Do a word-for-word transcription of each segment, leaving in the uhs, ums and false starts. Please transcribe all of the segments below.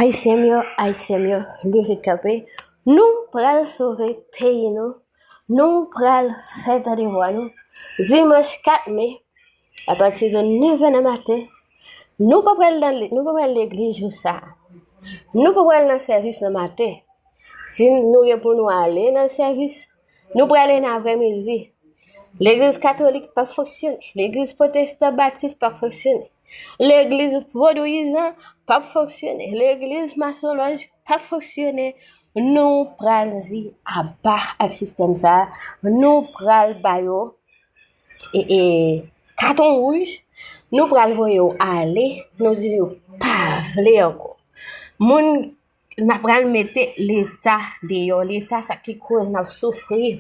Ayisyen m yo, Ayisyen m yo, leve kanpe. Nou pral sove peyi nou. Nou pral fè tande vwa nou. Dimanch kat me, apati de nèf è nan maten, nou pa pral nan, nou pa pral legliz jou sa. Nou pa pral nan sèvis nan maten. Si nou gen pou nou ale nan sèvis, nou prale nan aprèmidi. Legliz katolik p ap fonksyone. Legliz pwotestan batis p ap fonksyone. Legliz vodouyizan p ap fonksyone. Legliz masonlòj p ap fonksyone. Nou pral di aba ak sistèm sa a. Nou pral ba yo e, e, katon wouj. Nou pral voye yo ale. Nou di yo pa vle ankò. Moun N ap pral mete Leta deyò. Leta sa ki koz n ap soufri.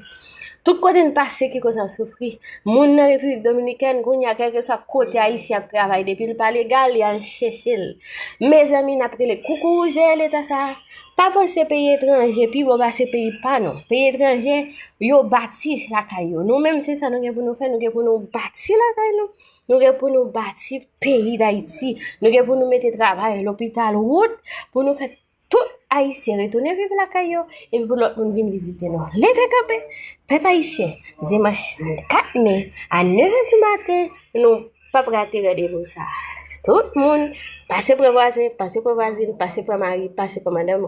Tout kote n pase ki koz n ap soufri. Moun nan Repiblik Dominikèn, kounye a, kèlkeswa kote Ayisyen ap travay, depi l pa legal, y al chèche l. Mezanmi, n ap rele koukouwouje Leta sa a. Pa panse peyi etranje pi bon pase peyi pa nou. Peyi etranje, yo bati lakay yo. Nou menm, se sa nou gen pou nou fè. Nou gen pou nou bati lakay nou. Nou gen pou nou bati peyi Dayiti. Nou gen pou nou mete travay, lopital, wout, pou nou fè tout Ayisyen retounen viv lakay yo, epi pou lòt moun vin vizite nou. Leve kanpe, pèp ayisyen, dimanch kat me a nèf è di maten, nou p ap rate randevou sa a. Tout moun, pase pran vwazen, pase pran vwazin, pase pran mari, pase pran madanm ou.